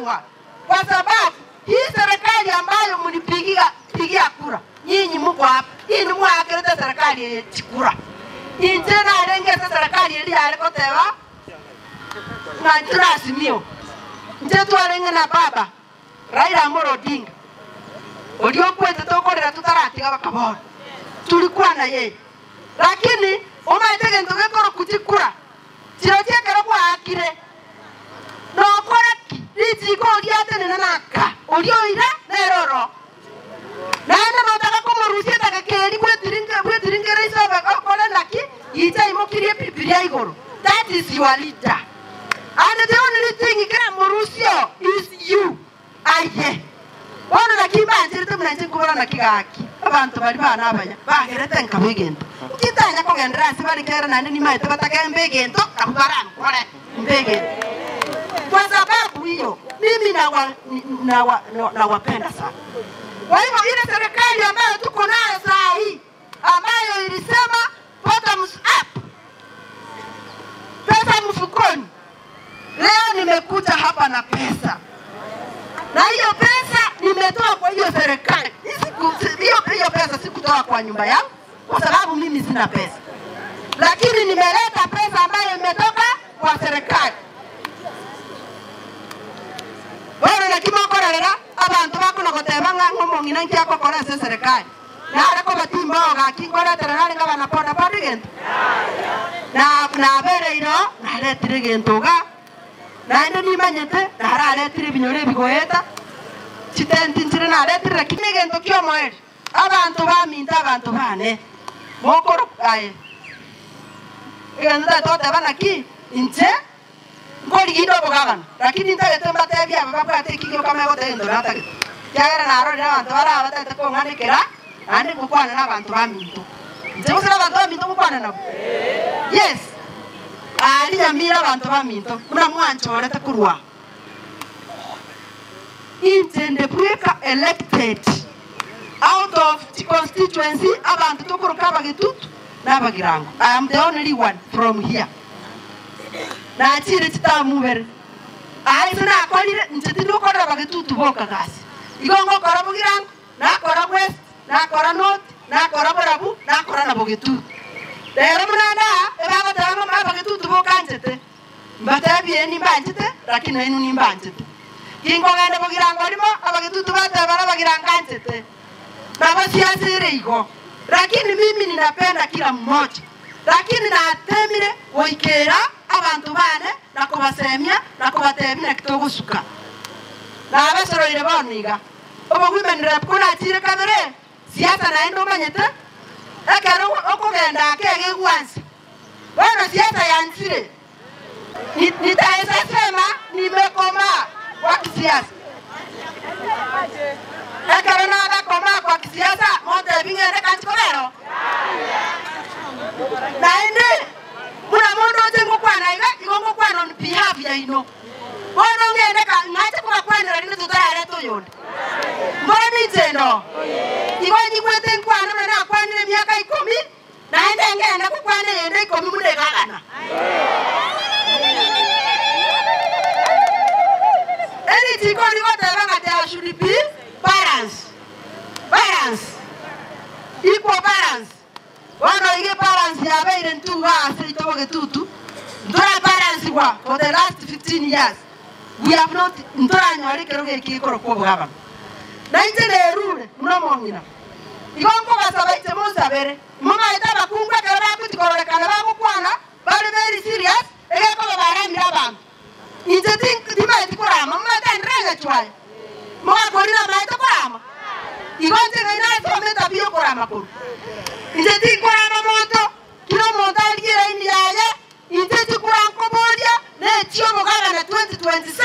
sawa, kwa sababu hii serikali ambayo mlipigia pigia kura, nyinyi mko hapa, inwe mwaakerete serikali eye chikura. Inche narenge ase serikali eria yare goteba ng'a intwe na Azimio, inche twarenge na baba Raila Amolo Odinga, oria okwete tokorera totaratiga baka bono, tulikuwa na yeye. Lakini omanyete egento gekorokwa chikura, chirochio ekero gwaakire, nokora ki? Richiiko oria atenena naka, oria oira nere oro. Naende notaka komorusia etageka eria bwetiringe bwetiringere inse obe okore naki? Gicha aimokirie ebibiria igoro. That is your leader. And the only thing keramorusie oo is you. Aye. Bono naki mbancherete buna inche nkobora naki gaki, abanto baria bane abaya bagerete nkaba egento. Inki ntanya kogenderera ase bare kera naende nimaete batakemba egento, abwo barankore mbe egento. Kwa sababu hiyo mimi nawa, nawa, nawapenda sana. Kwa hivyo ile serikali ambayo tuko nayo saa hii ambayo ilisema bottoms up, pesa mfukoni, leo nimekuja hapa na pesa na hiyo pesa nimetoa kwa hiyo serikali. Hiyo hiyo pesa sikutoa kwa nyumba yangu kwa sababu mimi sina pesa, lakini nimeleta pesa ambayo imetoka kwa serikali. Bono naki mokororera abanto bakona goteba ng'a ng'omong'ina nki agokora ase eserekari. Nare kobatimba oo gaki nkoretera nare ngabana boda boda egento? Na nabereire oo naretire egento igaa, naende nimanyete nararetire ebinyoro ebi goeta, chitenti nchire naretire lakini egento ki'omoerio, abanto baminto abanto bane, mokoro aye, egento ntagete goteba naki, inche Nkorigia inde obogabana, lakini ntagete mbatebie aba babwate ekio gioka megoteba egento natagete, ekiagera narorire abanto bare aba batagete kong'anekera, naende ngokwana nabanto baminto. Inche gose nabanto baminto ngokwana nabwo? Yes. Aria nyamira abanto baminto, buna mwanchorete korwa aa. Inche nde bweka elected out of chiconstituency abanto tokoroka abagetutu na abagirango. I am the only one from here. Nachire chitamu ibere, aa inse nakorire, inche tindi gokorera abagetutu boka gasi. Igo ngokora bogirango, nakora west, nakora north, nakora borabu, nakora na bogetutu. Rero buna nde aa, ebagoteba ng'a abagetutu boka nchete. Mbatebie nimbanchete, lakini nainwe nimbanchete. Ginkogenda bogirango rimo, abagetutu batebana abagirango anchete. Nabo siasa ere igo. Lakini mimi ninapenda kila mmoja. Lakini natemire goikera abanto baane na kobasemia na kobatebia naki togosuka. Nabasoroire bono iga, obowomen rep konachiire kabere, siasa naende omanyete, ekero okogenda ake iga egwanse. Bono siasa yansire, nitaesa sema nimekomaa kwa kisiasa. Ekero nabakomaa kwa kisiasa, motebi ng'ende kanchi kobera oo? Naende buna mondoche ngokwana iga, igo ngokwana on behalf yaino. Bono ng'ende ka ng'ache kobakwanera rinde totarareta oyonde. Mboro ninche ndo? Igo nyigwete nkwane buna nakwanire emiaka ikomi, Naende ngende gokwana eyende ikomi buna egagana. Erichiko rigoteba ng'a there should be balance, balance, equal balance. Bono iga ebalance yabeire intwe igaa ase ito bogetutu, ntorabalansigwa for the last 15 years, we have not ntoranyora ekerogo eki gekorokwa obogabana. Nainche nerure buna omong'ina. Igo nkobasaba inche monsabere, momaete abakungu ekero bagochia kororekana bagokwana bare very serious, egekoba baramire abanto. Inche timaeti korama, momaete aye ndire aye, mogakorire amaete korama? Igo inche ng'ai nasome etabia yokorama korwa. Inche tinkorama monto, kera omonto arigie elaini yaye, inche chikura nkoboria nechi'omogabana 2027,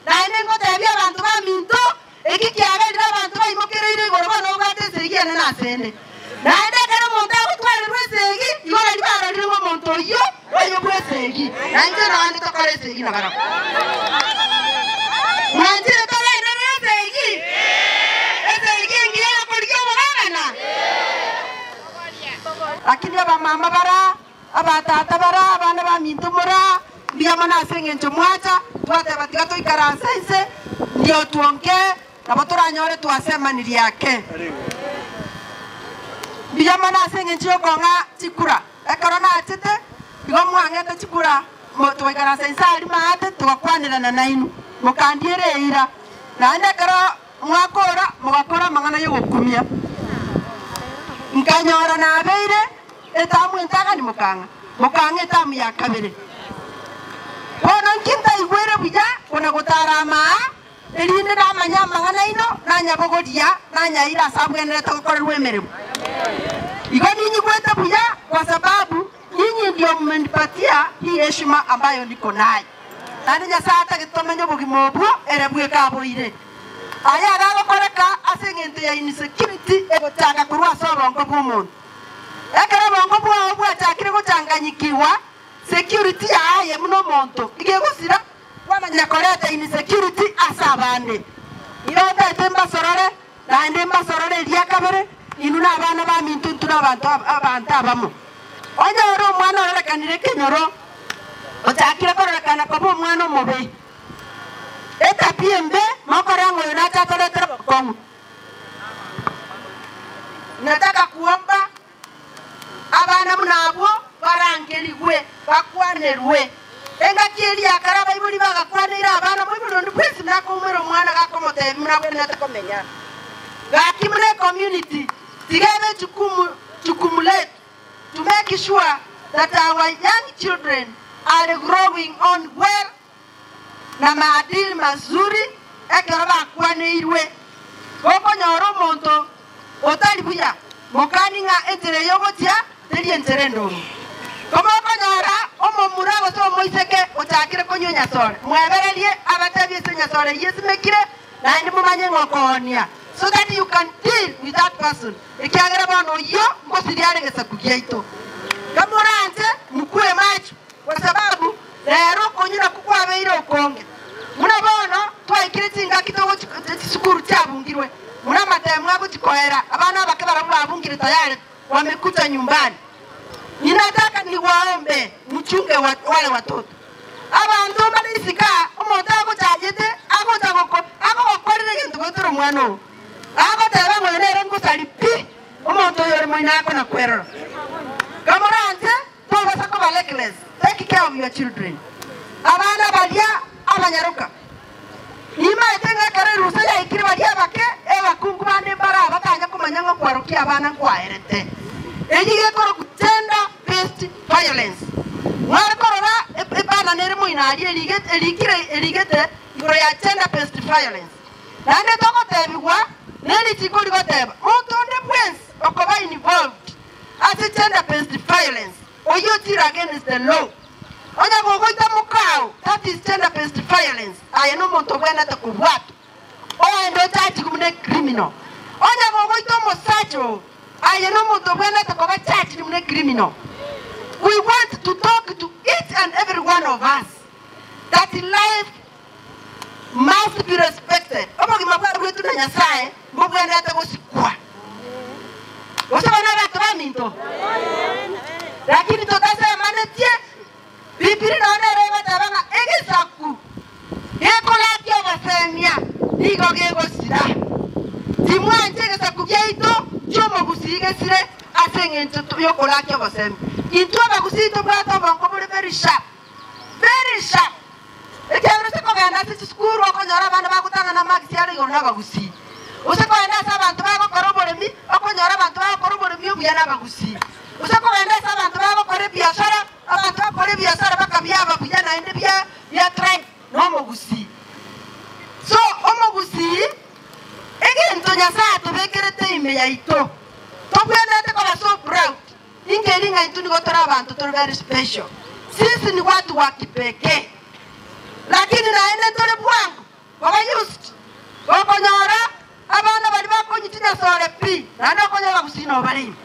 naende ngotebia abanto baminto, Eki kiagerire abanto baimokereire igoro bono obwate esegi enene asende. Naende ekero omonto agotwarerwa esegi, igo nario barorire ng'a omonto oyio oyo bw'esegi, na inche naende tokore esegi nabarabwo. Mwanchire togenderere esegi? Esegi engiya y'okorigia obogabana? Lakini abamama bara Abatata bare abana baminto more aa, mbuya mono ase engencho mwacha, twateba tiga toikaranse inse. Ndio tuongee nabo toranyore twasemanirie ake. Mbuya mono ase eng'encho y'okong'a chikura. Ekero nachete, igo mwang'ete chikura, togaikaransa inse aria maate, togakwanerana nainwe, mokandiera eira. Naende ekero mwakora, mogakora amang'ana y'ogokumia. Nkanyora nabeire etamu entang'ani mokang'a, mokang'a etamu ya kabere. Bono inki ntaigwere buya kona gotara amaa, erinde namanye amang'ana aino, nanyabogoria, nanyaire ase abwenerete gokorerwa emeremo. Igo ninyigwete buya kwa sababu nyinyi ndio mmenipatia hii heshima ambayo niko nayo. Naende Nyasae atagete tomenye obogima obwo ere bweka aboire. Aya iga agokoreka ase eng'encho ya insecurity egochaka korwa ase obongo bw'omonto. Ekero obongo bwao bwachakire gochanganyikigwa, security yaye buna omonto iga egosira, kwamanya koreta insecurity ase abande. Igo otagete mbasorore, naende mbasorore eria kabere, inwe na abana baminto intwe nabanto abanto abamo. Onyore omwana ororekanire ekenyoro, ochakire kororekana koba omwana omobe, etabia embe, mokorora ng'a oyo nache atoretere obokong'u. Nataka kuomba abana buna abwo barangerigwe, bakwanerwe. Engaki eria ya kare abaibori bagakwaneire abana, moibori onde bwensi nakoumera omwana gakomotebia buna abwenerete komenya. Gaki buna ecommunity, tiga ebe jukumu jukumu letu to make sure that our young children are growing on well na maadili mazuri ekero bakwaneirwe. Gokonyora omonto otari buya, mokani ng'a enchera eye ogochia teri enchera endonge. Komokonyora omomura gose omoiseke ochakire konywa enyasore, mwebererie abatebie ase enyasore eyio esimekire, naende momanye ng'a okoonia, so that you can deal with that person, ekiagera bono oyio ngosiria are egesaku giaito. Kamoranche mokue macho, kwa sababu Rero okonywa nakwo kwabeire okonge. Buna bono twaikire chingaki togochi chisukuru chiabungirwe, buna amatemu agochi koera, abana abake barabwo babungire tayari wamekuja nyumbani. Ninataka niwaombe mchunge wale watoto. Abanto mbare isiko aa, omonto agochachete agocha goko agogokorera egento goetera omwana oo. Agoteba ng'a oyo nere ngosari pi, omonto oyo ore moino akona kwerora. Kamoranche. Tobasa koba reckless, take care of your children, abana baria abanyaroka. Nimaete ng'a ekero erusa yaikire baria abake, ebakungu bande mbare aba batanya komanya ng'a okwarokia abana nkwaerete. Eyio gekorokwa gender based violence. Mware korora ebana nere moino aria erikire erigete igoro ya gender based violence. Naende togotebigwa nerichiko rigoteba monto onde bwensi okoba involved ase gender based violence, oyio otire against the law. Onye gogoita mokao, that is gender based violence, aye nomonto obwenerete kobwatwa oende ochachigwe buna ecriminal. Onye gogoita omosacha oo, aye nomonto obwenerete koba charged buna ecriminal. We want to talk to each and every one of us that life must be respected. Obogima bwaruetwe na Nyasae mbobwenerete gosikwa. Gose bono abanto baminto? Lakini totasemanetie, Bibiri nonya nere egoteba ng'a egesaku gekorakia ogosemia nigo gegosira. Timwancha egesaku giaito ki'omogusii gesire ase eng'encho y'okorakia ogosemia. Intwe abagusii tobwate obongo bore very sharp, very sharp. Ekiagera ase kogenda ase chisukuru okonyora abana bagotang'ana amagisi are igoro nabagusii, gose kogenda ase abanto bagokora oboremi okonyora abanto bagokora oboremi obuya nabagusii, gose kogenda ase abanto bagokora ebiasara, abanto bagokora ebiasara bakabiaba buya naende bia bia thrive nomogusii. So omogusii egento Nyasaye atobekerete ime yaito, tobwenerete koba so proud. Inkeri ng'a intwe nigo tore abanto tore very special, sisi ni watu wa kipekee, lakini naende ntore bwango koba used gokonyora abana baria bakonywa chinyasore pi, naende okonyora abagusii nabo bare ime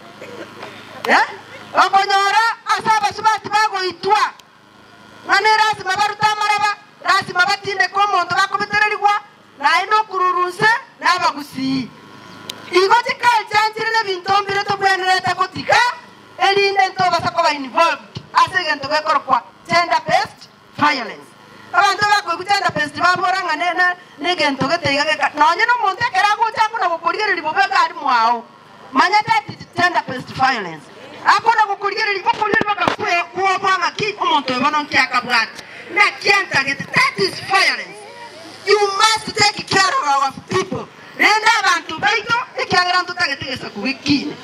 eh, okonyora ase abasubati bagoitwa ng'a nerasima barute amaraba, rasima batindeke omonto bakobetererigwa, naende okururu nse nabagusii. Igo chiculture nchire nebinto mbire tobwenerete gotiga erinde ntobasa koba involved ase egento gekorokwa gender based violence. Abanto bakoigwa gender based babora ng'a ne ne. Na egento gete iga geka nonye na omonto ekero agocha akona gokorigereria bobe iga aria mwao, manya that is gender based violence. Akona gokorigereria, okorigereria mpaka kwe kwoboa ng'aki omonto oyo bono nki akabwate, naki antagete, that is violence. You must take care of our people. Rende abanto baito ekiagera ntotagete egesaku gekine.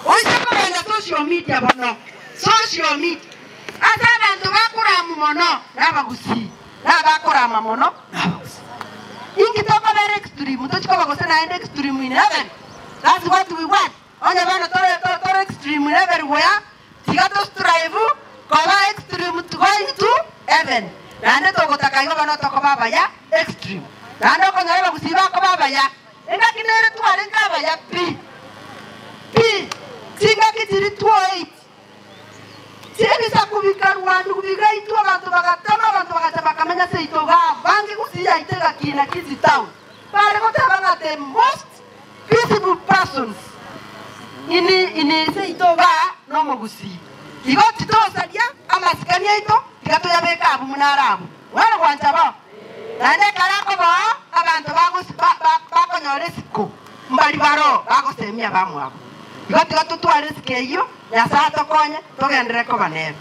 Oise kogenda social media bono, social media, ase abanto bakoramwa mono nabagusii. Nabakorama mono nabagusii. Inki tokobera extreme? Tochi koba gose naende extreme in heaven? That's what we want. Onye bono tore tore extreme in everywhere, tiga to strive koba extreme to going to heaven. Naende togotaka igo bono tokoba abaya extreme. Naende okonyora abagusii bakoba abaya, engaki nere twarenge abaya pi pi, chingaki chiri 208. Ebisaku bikarwanigwa bigaitwa, abanto bagatama, abanto bagacha bakamenya seito igaa, abange gusii yaito egakina Kisii town. Bare goteba ng'a the most peaceful persons in in seito igaa nomogusii. Igo titosaria amasikani aito, tiga toyabeke abwo buna are abwo. Mware gwancha bo? Naende ekero akoboa abanto bagosi ba ba bakonyora esiko, mbari baroo bagosemia abamwabo. Igo tiga totware esiko eyio, Nyasae atokonye, togenderere koba nere.